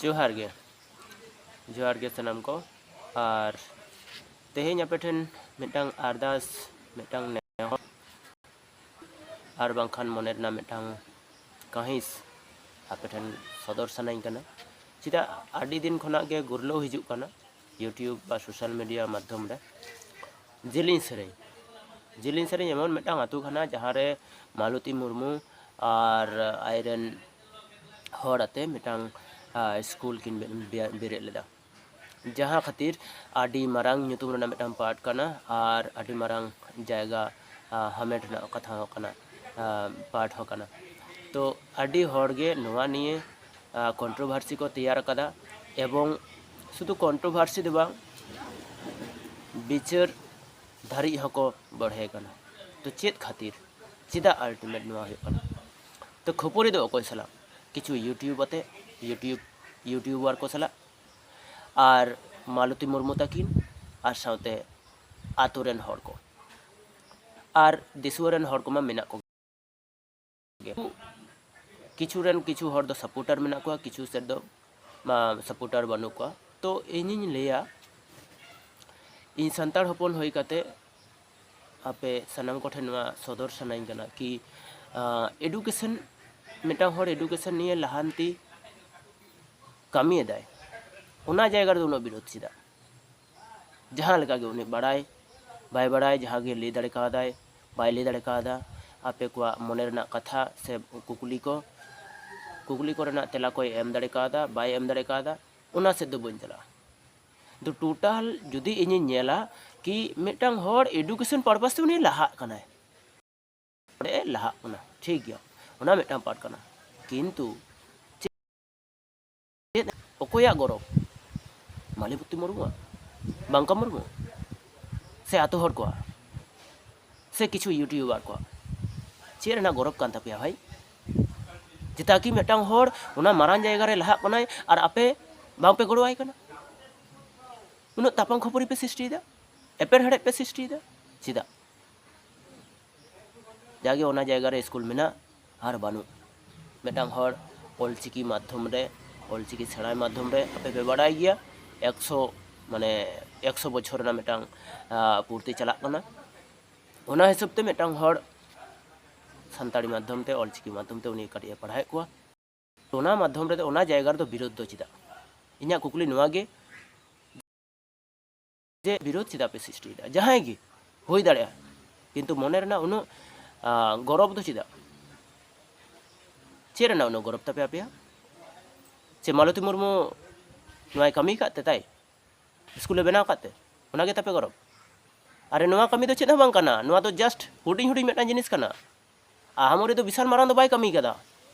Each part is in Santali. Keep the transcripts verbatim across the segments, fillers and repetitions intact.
ᱡᱚᱦᱟᱨ ᱜᱮ, ᱡᱚᱦᱟᱨ ᱜᱮ ᱥᱟᱱᱟᱢ ᱠᱚ᱾ ᱟᱨ ᱛᱮᱦᱮᱧ ᱟᱯᱮ ᱴᱷᱮᱱ ᱢᱤᱫᱴᱟᱝ ᱟᱨᱫᱟᱥ, ᱢᱤᱫᱴᱟᱝ ᱱᱮᱦᱚᱨ, ᱟᱨ ᱵᱟᱝᱠᱷᱟᱱ ᱢᱚᱱᱮ ᱨᱮᱱᱟᱜ ᱢᱤᱫᱴᱟᱝ ᱠᱟᱹᱦᱤᱥ ᱟᱯᱮ ᱴᱷᱮᱱ ᱥᱚᱫᱚᱨ ᱥᱟᱱᱟᱧ ᱠᱟᱱᱟ᱾ ᱪᱮᱫᱟᱜ ᱟᱹᱰᱤ ᱫᱤᱱ ᱠᱷᱚᱱᱟᱜ ᱜᱮ ᱜᱩᱨᱞᱟᱹᱣ ᱦᱤᱡᱩᱜ ᱠᱟᱱᱟ YouTube ᱵᱟ social media ᱢᱟᱫᱽᱫᱷᱚᱢ ᱨᱮ᱾ ᱡᱮᱞᱮᱧ ᱥᱮᱨᱮᱧ, ᱡᱮᱞᱮᱧ ᱥᱮᱨᱮᱧ ᱮᱢᱚᱱ ᱢᱤᱫᱴᱟᱝ ᱟᱹᱛᱩ ᱠᱟᱱᱟ ᱡᱟᱦᱟᱸ ᱨᱮ ᱢᱟᱞᱚᱛᱤ ᱢᱩᱨᱢᱩ ᱟᱨ ᱟᱡᱨᱮᱱ ᱦᱚᱲ ᱟᱛᱮ ᱢᱤᱫᱴᱟᱝ, ᱟ, ᱥᱠᱩᱞ ᱠᱤᱱ ᱵᱮ-, ᱵᱮ-, ᱵᱮᱨᱮᱫ ᱞᱮᱫᱟ, ᱡᱟᱦᱟᱸ ᱠᱷᱟᱹᱛᱤᱨ ᱟᱹᱰᱤ ᱢᱟᱨᱟᱝ ᱧᱩᱛᱩᱢ ᱨᱮᱱᱟᱜ ᱢᱤᱫᱴᱟᱝ ᱯᱟᱴ ᱠᱟᱱᱟ ᱟᱨ ᱟᱹᱰᱤ ᱢᱟᱨᱟᱝ ᱡᱟᱭᱜᱟ, ᱟ, ᱦᱟᱢᱮᱴ ᱨᱮᱱᱟᱜ ᱠᱟᱛᱷᱟ ᱦᱚᱸ ᱠᱟᱱᱟ, ᱟ, ᱯᱟᱴ ᱦᱚᱸ ᱠᱟᱱᱟ᱾ ᱛᱚ ᱟᱹᱰᱤ ᱦᱚᱲ ᱜᱮ ᱱᱚᱣᱟ ᱱᱤᱭᱮ, ᱟ, controversy ᱠᱚ ᱛᱮᱭᱟᱨ ᱟᱠᱟᱫᱟ, ᱮᱵᱚᱝ ᱥᱩᱫᱷᱩ controversy ᱫᱚ ᱵᱟᱝ, ᱵᱤᱪᱟᱹᱨ ᱫᱷᱟᱹᱨᱤᱡ ᱦᱚᱸᱠᱚ ᱵᱚᱲᱦᱮ ᱠᱟᱱᱟ᱾ ᱛᱚ ᱪᱮᱫ ᱠᱷᱟᱹᱛᱤᱨ, ᱪᱮᱫᱟᱜ ultimate ᱱᱚᱣᱟ ᱦᱩᱭᱩᱜ ᱠᱟᱱᱟ? ᱛᱚ ᱠᱷᱟᱹᱯᱟᱹᱨᱤ ᱫᱚ ᱚᱠᱚᱭ ᱥᱟᱞᱟᱜ? ᱠᱤᱪᱷᱩ YouTube ᱟᱛᱮ, YouTube, YouTuber ᱠᱚ ᱥᱟᱞᱟᱜ, ᱟᱨ ᱢᱟᱞᱚᱛᱤ ᱢᱩᱨᱢᱩ ᱛᱟᱹᱠᱤᱱ, ᱟᱨ ᱥᱟᱶᱛᱮ ᱟᱛᱳ ᱨᱮᱱ ᱦᱚᱲ ᱠᱚ, ᱟᱨ ᱫᱤᱥᱩᱣᱟᱹ ᱨᱮᱱ ᱦᱚᱲ ᱠᱚᱢᱟ ᱢᱮᱱᱟᱜ ᱠᱚ᱾ ᱠᱤᱪᱷᱩ ᱨᱮᱱ ᱠᱤᱪᱷᱩ ᱦᱚᱲ ᱫᱚ supporter ᱢᱮᱱᱟᱜ ᱠᱚᱣᱟ, ᱠᱤᱪᱷᱩ ᱥᱮᱫ ᱫᱚ, ᱢᱟ, supporter ᱵᱟᱹᱱᱩᱜ ᱠᱚᱣᱟ᱾ ᱛᱚ ᱤᱧᱤᱧ ᱞᱟᱹᱭᱟ, ᱤᱧ ᱥᱟᱱᱛᱟᱲ ᱦᱚᱯᱚᱱ ᱦᱩᱭ ᱠᱟᱛᱮ ᱟᱯᱮ ᱥᱟᱱᱟᱢ ᱠᱚᱴᱷᱮᱱ ᱱᱚᱣᱟ ᱥᱚᱫᱚᱨ ᱥᱟᱱᱟᱧ ᱠᱟᱱᱟ ᱠᱤ, ᱟᱸ, education, ᱢᱤᱫᱴᱟᱝ ᱦᱚᱲ education ᱱᱤᱭᱮ ᱞᱟᱦᱟᱱᱛᱤ ᱠᱟᱹᱢᱤᱭᱮᱫᱟᱭ, ᱚᱱᱟ ᱡᱟᱭᱜᱟ ᱨᱮᱫᱚ ᱩᱱᱟᱹᱜ ᱵᱤᱨᱳᱫᱷ ᱪᱮᱫᱟᱜ? ᱡᱟᱦᱟᱸ ᱞᱮᱠᱟ ᱜᱮ ᱩᱱᱤ ᱵᱟᱲᱟᱭ ᱵᱟᱭ ᱵᱟᱲᱟᱭ, ᱡᱟᱦᱟᱸ ᱜᱮ ᱞᱟᱹᱭ ᱫᱟᱲᱮ ᱠᱟᱣᱫᱟᱭ, ᱵᱟᱭ ᱞᱟᱹᱭ ᱫᱟᱲᱮ ᱠᱟᱣᱫᱟ, ᱟᱯᱮ ᱠᱚᱣᱟᱜ ᱢᱚᱱᱮ ᱨᱮᱱᱟᱜ ᱠᱟᱛᱷᱟ ᱥᱮ ᱠᱩᱠᱞᱤ ᱠᱚ, ᱠᱩᱠᱞᱤ ᱠᱚᱨᱮᱱᱟᱜ ᱛᱮᱞᱟ ᱠᱚᱭ ᱮᱢ ᱫᱟᱲᱮ ᱠᱟᱣᱫᱟ ᱵᱟᱭ ᱮᱢ ᱫᱟᱲᱮ ᱠᱟᱣᱫᱟ, ᱚᱱᱟ ᱥᱮᱫ ᱫᱚ ᱵᱟᱹᱧ ᱪᱟᱞᱟᱜᱼᱟ᱾ ᱫᱚ total ᱡᱩᱫᱤ ᱤᱧᱤᱧ ᱧᱮᱞᱟ ᱠᱤ ᱢᱤᱫᱴᱟᱝ ᱦᱚᱲ education purpose ᱛᱮ ᱩᱱᱤ ᱞᱟᱦᱟᱜ ᱠᱟᱱᱟᱭ, ᱚᱸᱰᱮ ᱞᱟᱦᱟᱜ ᱠᱟᱱᱟ, ᱴᱷᱤᱠ ᱜᱮᱭᱟ, ᱚᱱᱟ ᱢᱤᱫᱴᱟᱝ part ᱠᱟᱱᱟ, ᱠᱤᱱᱛᱩ ᱪᱮᱫ, ᱚᱠᱚᱭᱟᱜ ᱜᱚᱨᱚᱵ? ᱢᱟᱞᱚᱛᱤ ᱢᱩᱨᱢᱩᱣᱟᱜ? ᱵᱟᱝᱠᱟ ᱢᱩᱨᱢᱩ? ᱥᱮ ᱟᱛᱳ ᱦᱚᱲ ᱠᱚᱣᱟᱜ? ᱥᱮ ᱠᱤᱪᱷᱩ YouTuber ᱠᱚᱣᱟᱜ? ᱪᱮᱫ ᱨᱮᱱᱟᱜ ᱜᱚᱨᱚᱵ ᱠᱟᱱ ᱛᱟᱯᱮᱭᱟ ᱵᱷᱟᱭ? ᱡᱮᱛᱟ ᱠᱤ ᱢᱤᱫᱴᱟᱝ ᱦᱚᱲ ᱚᱱᱟ ᱢᱟᱨᱟᱝ ᱡᱟᱭᱜᱟ ᱨᱮ ᱞᱟᱦᱟᱜ ᱠᱟᱱᱟᱭ ᱟᱨ ᱟᱯᱮ ᱵᱟᱝᱯᱮ ᱜᱚᱲᱚᱣᱟᱭ ᱠᱟᱱᱟ? ᱩᱱᱟᱹᱜ ᱛᱟᱯᱟᱢ ᱠᱷᱟᱹᱯᱟᱹᱨᱤ ᱯᱮ ᱥᱨᱤᱥᱴᱤᱭᱮᱫᱟ, ᱮᱯᱮᱨ ᱦᱮᱲᱮᱫ ᱯᱮ ᱥᱨᱤᱥᱴᱤᱭᱮᱫᱟ, ᱪᱮᱫᱟᱜ? ᱡᱟᱜᱮ ᱚᱱᱟ ᱡᱟᱭᱜᱟ ᱨᱮ ᱥᱠᱩᱞ ᱢᱮᱱᱟᱜ ᱟᱨ ᱵᱟᱹᱱᱩᱜ, ᱢᱤᱫᱴᱟᱝ ᱦᱚᱲ ᱚᱞᱪᱤᱠᱤ ᱢᱟᱫᱽᱫᱷᱚᱢ ᱨᱮ ᱚᱞᱪᱤᱠᱤ ᱥᱮᱬᱟᱭ ᱢᱟᱫᱽᱫᱷᱚᱢ ᱨᱮ ᱟᱯᱮ ᱯᱮ ᱵᱟᱲᱟᱭ ᱜᱮᱭᱟ, ᱮᱠᱥᱚ ᱢᱟᱱᱮ ᱮᱠᱥᱚ ᱵᱚᱪᱷᱚᱨ ᱨᱮᱱᱟᱜ ᱢᱤᱫᱴᱟᱝ ᱟᱸ, ᱯᱩᱨᱛᱤ ᱪᱟᱞᱟᱜ ᱠᱟᱱᱟ᱾ ᱚᱱᱟ ᱦᱤᱥᱟᱹᱵ ᱛᱮ ᱢᱤᱫᱴᱟᱝ ᱦᱚᱲ ᱥᱟᱱᱛᱟᱲᱤ ᱢᱟᱫᱽᱫᱷᱚᱢ ᱛᱮ, ᱚᱞᱪᱤᱠᱤ ᱢᱟᱫᱽᱫᱷᱚᱢ ᱛᱮ ᱩᱱᱤ ᱠᱟᱹᱴᱤᱡ ᱮ ᱯᱟᱲᱦᱟᱣᱮᱫ ᱠᱚᱣᱟ᱾ ᱚᱱᱟ ᱢᱟᱫᱽᱫᱷᱚᱢ ᱨᱮᱫᱚ, ᱚᱱᱟ ᱡᱟᱭᱜᱟ ᱨᱮᱫᱚ ᱵᱤᱨᱳᱫᱷ ᱫᱚ ᱪᱮᱫᱟᱜ? ᱤᱧᱟᱹᱜ ᱠᱩᱠᱞᱤ ᱱᱚᱣᱟ ᱜᱮ, ᱡᱮ ᱵᱤᱨᱳᱫᱷ ᱪᱮᱫᱟᱜ ᱯᱮ ᱥᱨᱤᱥᱴᱤᱭᱮᱫᱟ? ᱡᱟᱦᱟᱸᱭ ᱜᱮ ᱦᱩᱭ ᱫᱟᱲᱮᱭᱟᱜᱼᱟ, ᱠᱤᱱᱛᱩ ᱢᱚᱱᱮ ᱨᱮᱱᱟᱜ ᱩᱱᱟᱹᱜ ᱟᱸ, ᱜᱚᱨᱚᱵᱽ ᱫᱚ ᱪᱮᱫᱟᱜ? ᱪᱮᱫ ᱨᱮᱱᱟᱜ ᱩᱱᱟᱹᱜ ᱜᱚᱨᱚᱵᱽ ᱛᱟᱯᱮ ᱟᱯᱮᱭᱟᱜ? ᱪᱮ ᱢᱟᱞᱚᱛᱤ ᱢᱩᱨᱢᱩ ᱱᱚᱣᱟᱭ ᱠᱟᱹᱢᱤ ᱟᱠᱟᱫ ᱛᱮ ᱛᱟᱭ? ᱥᱠᱩᱞᱮ ᱵᱮᱱᱟᱣ ᱟᱠᱟᱫ ᱛᱮ? ᱚᱱᱟᱜᱮ ᱛᱟᱯᱮ ᱜᱚᱨᱚᱵᱽ? ᱟᱨᱮ, ᱱᱚᱣᱟ ᱠᱟᱹᱢᱤ ᱫᱚ ᱪᱮᱫ ᱦᱚᱸ ᱵᱟᱝ ᱠᱟᱱᱟ, ᱱᱚᱣᱟ ᱫᱚ just ᱦᱩᱰᱤᱧ ᱦᱩᱰᱤᱧ ᱢᱤᱫᱴᱟᱝ ᱡᱤᱱᱤᱥ ᱠᱟᱱᱟ᱾ ᱟᱦᱟᱢᱚᱨᱤ ᱫᱚ ᱵᱤᱥᱟᱞ ᱢᱟᱨᱟᱝ ᱫᱚ ᱵᱟᱭ ᱠᱟᱹᱢᱤ ᱠᱟᱫᱟ᱾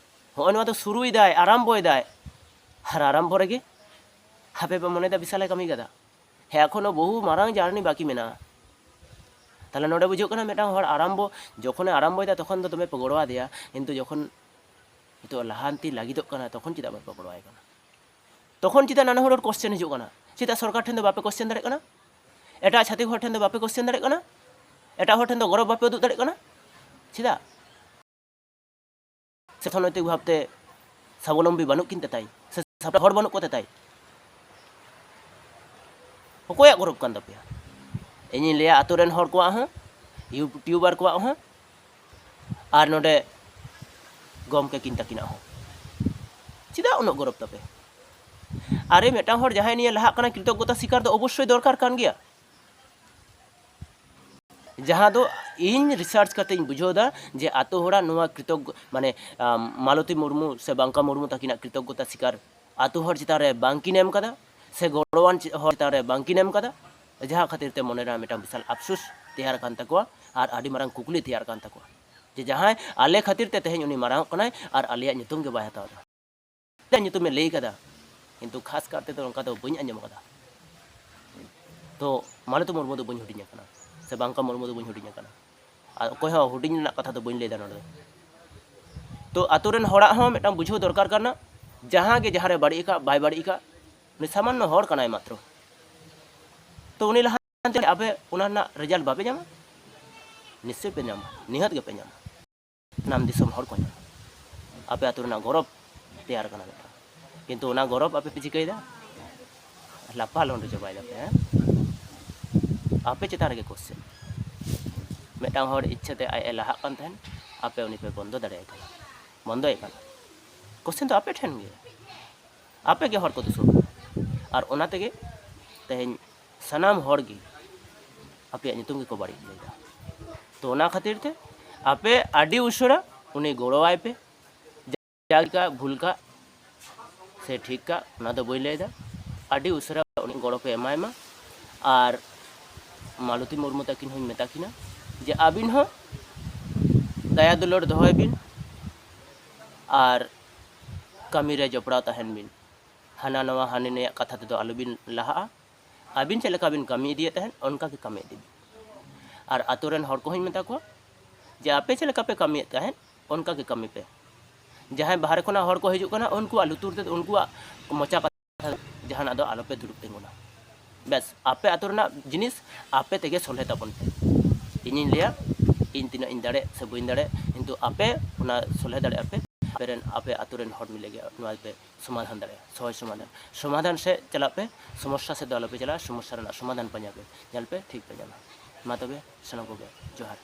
ᱦᱚᱸᱜᱼᱚᱭ ᱱᱚᱣᱟ ᱫᱚ ᱥᱩᱨᱩᱭ ᱫᱟᱭ, ᱟᱨᱟᱢᱵᱚᱭ ᱫᱟᱭ, ᱟᱨ ᱟᱨᱟᱢᱵᱚ ᱨᱮᱜᱮ ᱟᱯᱮ ᱯᱮ ᱢᱚᱱᱮᱭᱮᱫᱟ ᱵᱤᱥᱟᱞᱮ ᱠᱟᱹᱢᱤ ᱠᱟᱫᱟ᱾ ᱦᱮᱸ, ᱮᱠᱷᱚᱱᱳ ᱵᱚᱦᱩ ᱢᱟᱨᱟᱝ journey ᱵᱟᱹᱠᱤ ᱢᱮᱱᱟᱜᱼᱟ᱾ ᱛᱟᱦᱞᱮ ᱱᱚᱰᱮ ᱵᱩᱡᱷᱟᱹᱜ ᱠᱟᱱᱟ, ᱢᱤᱫᱴᱟᱝ ᱦᱚᱲ ᱟᱨᱟᱢᱵᱚ, ᱡᱚᱠᱷᱚᱱᱮ ᱟᱨᱟᱢᱵᱚᱭᱮᱫᱟ, ᱛᱚᱠᱷᱚᱱ ᱫᱚ ᱫᱚᱢᱮ ᱯᱮ ᱜᱚᱲᱚ ᱟᱫᱮᱭᱟ, ᱠᱤᱱᱛᱩ ᱡᱚᱠᱷᱚᱱ ᱱᱤᱛᱚᱜ ᱞᱟᱦᱟᱱᱛᱤ ᱞᱟᱹᱜᱤᱫᱚᱜ ᱠᱟᱱᱟ, ᱛᱚᱠᱷᱚᱱ ᱪᱮᱫᱟᱜ ᱵᱟᱯᱮ ᱜᱚᱲᱚᱣᱟᱭ ᱠᱟᱱᱟ? ᱛᱚᱠᱷᱚᱱ ᱪᱮᱫᱟᱜ ᱱᱟᱱᱟ ᱦᱩᱱᱟᱹᱨ question ᱦᱤᱡᱩᱜ ᱠᱟᱱᱟ? ᱪᱮᱫᱟᱜ ᱥᱚᱨᱠᱟᱨ ᱴᱷᱮᱱ ᱫᱚ ᱵᱟᱯᱮ question ᱫᱟᱲᱮᱭᱟᱜ ᱠᱟᱱᱟ? ᱮᱴᱟᱜ ᱪᱷᱟᱹᱛᱤᱠ ᱦᱚᱲ ᱴᱷᱮᱱ ᱫᱚ ᱵᱟᱯᱮ question ᱫᱟᱲᱮᱭᱟᱜ ᱠᱟᱱᱟ? ᱮᱴᱟᱜ ᱦᱚᱲ ᱴᱷᱮᱱ ᱫᱚ ᱜᱚᱨᱚᱵᱽ ᱵᱟᱯᱮ ᱩᱫᱩᱜ ᱫᱟᱲᱮᱭᱟᱜ ᱠᱟᱱᱟ? ᱪᱮᱫᱟᱜ? ᱥᱮ ᱚᱨᱛᱷᱚᱱᱳᱭᱛᱤᱠ ᱵᱷᱟᱵᱽᱛᱮ ᱥᱟᱵᱚᱞᱚᱢᱵᱤ ᱵᱟᱹᱱᱩᱜ ᱠᱤᱱ ᱛᱮ ᱛᱟᱭ, ᱥᱮ ᱥᱟᱯᱲᱟᱣ ᱦᱚᱲ ᱵᱟᱹᱱᱩᱜ ᱠᱚᱛᱮ ᱛᱟᱭ? ᱚᱠᱚᱭᱟᱜ ᱜᱚᱨᱚᱵᱽ ᱠᱟᱱ ᱛᱟᱯᱮᱭᱟ? ᱤᱧᱤᱧ ᱞᱟᱹᱭᱟ, ᱟᱛᱳ ᱨᱮᱱ ᱦᱚᱲ ᱠᱚᱣᱟᱜ ᱦᱚᱸ, YouTuber ᱠᱚᱣᱟᱜ ᱦᱚᱸ, ᱟᱨ ᱱᱚᱰᱮ ᱜᱚᱢᱠᱮ ᱠᱤᱱ ᱛᱟᱹᱠᱤᱱᱟᱜ ᱦᱚᱸ᱾ ᱪᱮᱫᱟᱜ ᱩᱱᱟᱹᱜ ᱜᱚᱨᱚᱵᱽ ᱛᱟᱯᱮ? ᱟᱨᱮ, ᱢᱤᱫᱴᱟᱝ ᱦᱚᱲ ᱡᱟᱦᱟᱸᱭ ᱱᱤᱭᱮ ᱞᱟᱦᱟᱜ ᱠᱟᱱᱟ, ᱠᱨᱤᱛᱚᱜᱽᱜᱚᱛᱟ ᱥᱤᱠᱟᱨ ᱫᱚ ᱚᱵᱚᱥᱥᱳᱭ ᱫᱚᱨᱠᱟᱨ ᱠᱟᱱ ᱜᱮᱭᱟ᱾ ᱡᱟᱦᱟᱸ ᱫᱚ ᱤᱧ research ᱠᱟᱛᱮ ᱤᱧ ᱵᱩᱡᱷᱟᱹᱣ ᱮᱫᱟ ᱡᱮ ᱟᱛᱳ ᱦᱚᱲᱟᱜ ᱱᱚᱣᱟ ᱠᱨᱤᱛᱚᱜᱽᱜᱚ, ᱢᱟᱱᱮ, ᱟᱢ, ᱢᱟᱞᱚᱛᱤ ᱢᱩᱨᱢᱩ ᱥᱮ ᱵᱟᱝᱠᱟ ᱢᱩᱨᱢᱩ ᱛᱟᱹᱠᱤᱱᱟᱜ ᱠᱨᱤᱛᱚᱜᱽᱜᱚᱛᱟ ᱥᱤᱠᱟᱨ ᱟᱛᱳ ᱦᱚᱲ ᱪᱮᱛᱟᱱ ᱨᱮ ᱵᱟᱝᱠᱤᱱ ᱮᱢ ᱠᱟᱫᱟ, ᱥᱮ ᱜᱚᱲᱚᱣᱟᱱ ᱪᱮ-, ᱦᱚᱲ ᱪᱮᱛᱟᱱ ᱨᱮ ᱵᱟᱝᱠᱤᱱ ᱮᱢ ᱠᱟᱫᱟ, ᱡᱟᱦᱟᱸ ᱠᱷᱟᱹᱛᱤᱨ ᱛᱮ ᱢᱚᱱᱮ ᱨᱮ ᱢᱤᱫᱴᱟᱝ ᱵᱤᱥᱟᱞ ᱟᱯᱥᱳᱥ ᱛᱮᱭᱟᱨ ᱠᱟᱱ ᱛᱟᱠᱚᱣᱟ ᱟᱨ ᱟᱹᱰᱤ ᱢᱟᱨᱟᱝ ᱠᱩᱠᱞᱤ ᱛᱮᱭᱟᱨ ᱠᱟᱱ ᱛᱟᱠᱚᱣᱟ ᱡᱮ ᱡᱟᱦᱟᱸᱭ ᱟᱞᱮ ᱠᱷᱟᱹᱛᱤᱨ ᱛᱮ ᱛᱮᱦᱮᱧ ᱩᱱᱤ ᱢᱟᱨᱟᱝᱚᱜ ᱠᱟᱱᱟᱭ ᱟᱨ ᱟᱞᱮᱭᱟᱜ ᱧᱩᱛᱩᱢ ᱜᱮ ᱵᱟᱭ ᱦᱟᱛᱟᱣ ᱮᱫᱟ᱾ ᱟᱞᱮᱭᱟᱜ ᱧᱩᱛᱩᱢᱮ ᱞᱟᱹᱭ ᱠᱟᱫᱟ, ᱠᱤᱱᱛᱩ ᱠᱷᱟᱥ ᱠᱟᱨ ᱛᱮᱫᱚ ᱚᱱᱠᱟ ᱫᱚ ᱵᱟᱹᱧ ᱟᱸᱡᱚᱢ ᱠᱟᱫᱟ᱾ ᱛᱚ ᱢᱟᱞᱚᱛᱤ ᱢᱩᱨᱢᱩ ᱫᱚ ᱵᱟᱹᱧ ᱦᱩᱰᱤᱧ ᱟᱠᱟᱱᱟ, ᱥᱮ ᱵᱟᱝᱠᱟ ᱢᱩᱨᱢᱩ ᱫᱚ ᱵᱟᱹᱧ ᱦᱩᱰᱤᱧ ᱟᱠᱟᱱᱟ, ᱟᱨ ᱚᱠᱚᱭ ᱦᱚᱸ ᱦᱩᱰᱤᱧ ᱨᱮᱱᱟᱜ ᱠᱟᱛᱷᱟ ᱫᱚ ᱵᱟᱹᱧ ᱞᱟᱹᱭᱫᱟ ᱱᱚᱰᱮ ᱫᱚ᱾ ᱛᱚ ᱟᱛᱳ ᱨᱮᱱ ᱦᱚᱲᱟᱜ ᱦᱚᱸ ᱢᱤᱫᱴᱟᱝ ᱵᱩᱡᱷᱟᱹᱣ ᱫᱚᱨᱠᱟᱨ ᱠᱟᱱᱟ, ᱡᱟᱦᱟᱸ ᱜᱮ ᱡᱟᱦᱟᱸ ᱨᱮ ᱵᱟᱹᱲᱤᱡ ᱟᱠᱟᱫ ᱵᱟᱭ ᱵᱟᱹᱲᱤᱡ ᱟᱠᱟᱫ, ᱩᱱᱤ ᱥᱟᱢᱟᱱᱱᱚ ᱦᱚᱲ ᱠᱟᱱᱟᱭ ᱢᱟᱛᱨᱚ᱾ ᱛᱚ ᱩᱱᱤ ᱞᱟᱦᱟ ᱟᱯᱮ ᱚᱱᱟ ᱨᱮᱱᱟᱜ result ᱵᱟᱯᱮ ᱧᱟᱢᱟ? ᱱᱤᱥᱪᱚᱭ ᱯᱮ ᱧᱟᱢᱟ, ᱱᱤᱦᱟᱹᱛ ᱜᱮᱯᱮ ᱧᱟᱢᱟ᱾ ᱥᱟᱱᱟᱢ ᱫᱤᱥᱚᱢ ᱦᱚᱲ ᱠᱚ ᱧᱟᱢᱟ᱾ ᱟᱯᱮ ᱟᱛᱳ ᱨᱮᱱᱟᱜ ᱜᱚᱨᱚᱵᱽ ᱛᱮᱭᱟᱨ ᱠᱟᱱᱟ ᱢᱤᱫᱴᱟᱝ᱾ ᱠᱤᱱᱛᱩ ᱚᱱᱟ ᱜᱚᱨᱚᱵᱽ ᱟᱯᱮ ᱯᱮ ᱪᱤᱠᱟᱹᱭᱮᱫᱟ? ᱞᱟᱯᱷᱟ ᱞᱚᱸᱰᱚ ᱪᱟᱵᱟᱭ ᱫᱟᱯᱮ, ᱦᱮᱸ? ᱟᱯᱮ ᱪᱮᱛᱟᱱ ᱨᱮᱜᱮ ᱠᱚᱥᱪᱮᱱ᱾ ᱢᱤᱫᱴᱟᱝ ᱦᱚᱲ ᱤᱪᱪᱷᱟᱹ ᱛᱮ ᱟᱡ ᱮ ᱞᱟᱦᱟᱜ ᱠᱟᱱ ᱛᱟᱦᱮᱸᱱ, ᱟᱯᱮ ᱩᱱᱤ ᱯᱮ ᱵᱚᱱᱫᱚ ᱫᱟᱲᱮᱭᱟᱭ ᱠᱟᱱᱟ, ᱵᱚᱱᱫᱚᱭᱮ ᱠᱟᱱᱟ᱾ ᱠᱚᱥᱪᱮᱱ ᱫᱚ ᱟᱯᱮ ᱴᱷᱮᱱ ᱜᱮ, ᱟᱯᱮ ᱜᱮ ᱦᱚᱲ ᱠᱚ ᱫᱩᱥᱩᱲ᱾ ᱟᱨ ᱚᱱᱟ ᱛᱮᱜᱮ ᱛᱮᱦᱮᱧ ᱥᱟᱱᱟᱢ ᱦᱚᱲ ᱜᱮ ᱟᱯᱮᱭᱟᱜ ᱧᱩᱛᱩᱢ ᱜᱮᱠᱚ ᱵᱟᱹᱲᱤᱡ ᱞᱟᱹᱭᱫᱟ᱾ ᱛᱚ ᱚᱱᱟ ᱠᱷᱟᱹᱛᱤᱨ ᱛᱮ ᱟᱯᱮ ᱟᱹᱰᱤ ᱩᱥᱟᱹᱨᱟ ᱩᱱᱤ ᱜᱚᱲᱚᱣᱟᱭ ᱯᱮ, ᱡᱟᱜᱮ ᱠᱟᱜ ᱵᱷᱩᱞ ᱠᱟᱜ ᱥᱮ ᱴᱷᱤᱠ ᱠᱟᱜ, ᱚᱱᱟ ᱫᱚ ᱵᱟᱹᱧ ᱞᱟᱹᱭᱫᱟ᱾ ᱟᱹᱰᱤ ᱩᱥᱟᱹᱨᱟ ᱩᱱᱤ ᱜᱚᱲᱚ ᱯᱮ ᱮᱢᱟᱭ ᱢᱟ᱾ ᱟᱨ ᱢᱟᱞᱚᱛᱤ ᱢᱩᱨᱢᱩ ᱛᱟᱹᱠᱤᱱ ᱦᱚᱸᱧ ᱢᱮᱛᱟ ᱠᱤᱱᱟ ᱡᱮ ᱟᱹᱵᱤᱱ ᱦᱚᱸ ᱫᱟᱭᱟ ᱫᱩᱞᱟᱹᱲ ᱫᱚᱦᱚᱭ ᱵᱤᱱ ᱟᱨ ᱠᱟᱹᱢᱤ ᱨᱮ ᱡᱚᱯᱲᱟᱣ ᱛᱟᱦᱮᱱ ᱵᱤᱱ᱾ ᱦᱟᱱᱟ ᱱᱟᱣᱟ ᱦᱟᱹᱱᱤ ᱱᱟᱹᱭᱟᱜ ᱠᱟᱛᱷᱟ ᱛᱮᱫᱚ ᱟᱞᱚᱵᱤᱱ ᱞᱟᱦᱟᱜᱼᱟ᱾ ᱟᱹᱵᱤᱱ ᱪᱮᱫ ᱞᱮᱠᱟ ᱵᱤᱱ ᱠᱟᱹᱢᱤ ᱤᱫᱤᱭᱮᱫ ᱛᱟᱦᱮᱸᱫ, ᱚᱱᱠᱟ ᱜᱮ ᱠᱟᱹᱢᱤ ᱤᱫᱤ ᱵᱤᱱ᱾ ᱟᱨ ᱟᱛᱳ ᱨᱮᱱ ᱦᱚᱲ ᱠᱚᱦᱚᱸᱧ ᱢᱮᱛᱟ ᱠᱚᱣᱟ ᱡᱮ ᱟᱯᱮ ᱪᱮᱫ ᱞᱮᱠᱟ ᱯᱮ ᱠᱟᱹᱢᱤᱭᱮᱫ ᱛᱟᱦᱮᱸᱫ, ᱚᱱᱠᱟ ᱜᱮ ᱠᱟᱹᱢᱤ ᱯᱮ᱾ ᱡᱟᱦᱟᱸᱭ ᱵᱟᱦᱨᱮ ᱠᱷᱚᱱᱟᱜ ᱦᱚᱲ ᱠᱚ ᱦᱤᱡᱩᱜ ᱠᱟᱱᱟ, ᱩᱱᱠᱩᱣᱟᱜ ᱞᱩᱛᱩᱨ ᱛᱮ, ᱩᱱᱠᱩᱣᱟᱜ ᱢᱚᱪᱟ ᱠᱟᱛᱷᱟ ᱡᱟᱦᱟᱱᱟᱜ ᱫᱚ ᱟᱞᱚᱯᱮ ᱫᱩᱲᱩᱵ ᱛᱤᱸᱜᱩᱱᱟ᱾ ᱵᱮᱥ, ᱟᱯᱮ ᱟᱛᱳ ᱨᱮᱱᱟᱜ ᱡᱤᱱᱤᱥ ᱟᱯᱮ ᱛᱮᱜᱮ ᱥᱚᱞᱦᱮ ᱛᱟᱵᱚᱱ ᱯᱮ᱾ ᱤᱧᱤᱧ ᱞᱟᱹᱭᱟ, ᱤᱧ ᱛᱤᱱᱟᱹᱜ ᱤᱧ ᱫᱟᱲᱮᱜ ᱥᱮ ᱵᱟᱹᱧ ᱫᱟᱲᱮᱜ, ᱠᱤᱱᱛᱩ ᱟᱯᱮ ᱚᱱᱟ ᱥᱚᱞᱦᱮ ᱫᱟᱲᱮᱭᱟᱜᱼᱟ ᱯᱮ᱾ ᱟᱯᱮ ᱨᱮᱱ, ᱟᱯᱮ ᱟᱛᱳ ᱨᱮᱱ ᱦᱚᱲ ᱢᱤᱞᱮ ᱜᱮ ᱱᱚᱣᱟ ᱯᱮ ᱥᱚᱢᱟᱫᱷᱟᱱ ᱫᱟᱲᱮᱭᱟᱜᱼᱟ, ᱥᱚᱦᱚᱡᱽ ᱥᱚᱢᱟᱫᱷᱟᱱ᱾ ᱥᱚᱢᱟᱫᱷᱟᱱ ᱥᱮᱫ ᱪᱟᱞᱟᱜ ᱯᱮ, ᱥᱚᱢᱚᱥᱥᱟ ᱥᱮᱫ ᱫᱚ ᱟᱞᱚᱯᱮ ᱪᱟᱞᱟᱜᱼᱟ, ᱥᱚᱢᱚᱥᱥᱟ ᱨᱮᱱᱟᱜ ᱥᱚᱢᱟᱫᱷᱟᱱ ᱯᱟᱸᱡᱟ ᱯᱮ, ᱧᱮᱞ ᱯᱮ ᱴᱷᱤᱠ ᱯᱮ ᱧᱟᱢᱟ᱾ ᱢᱟ ᱛᱚᱵᱮ ᱥᱟᱱᱟᱢ ᱠᱚᱜᱮ ᱡᱚᱦᱟᱨ᱾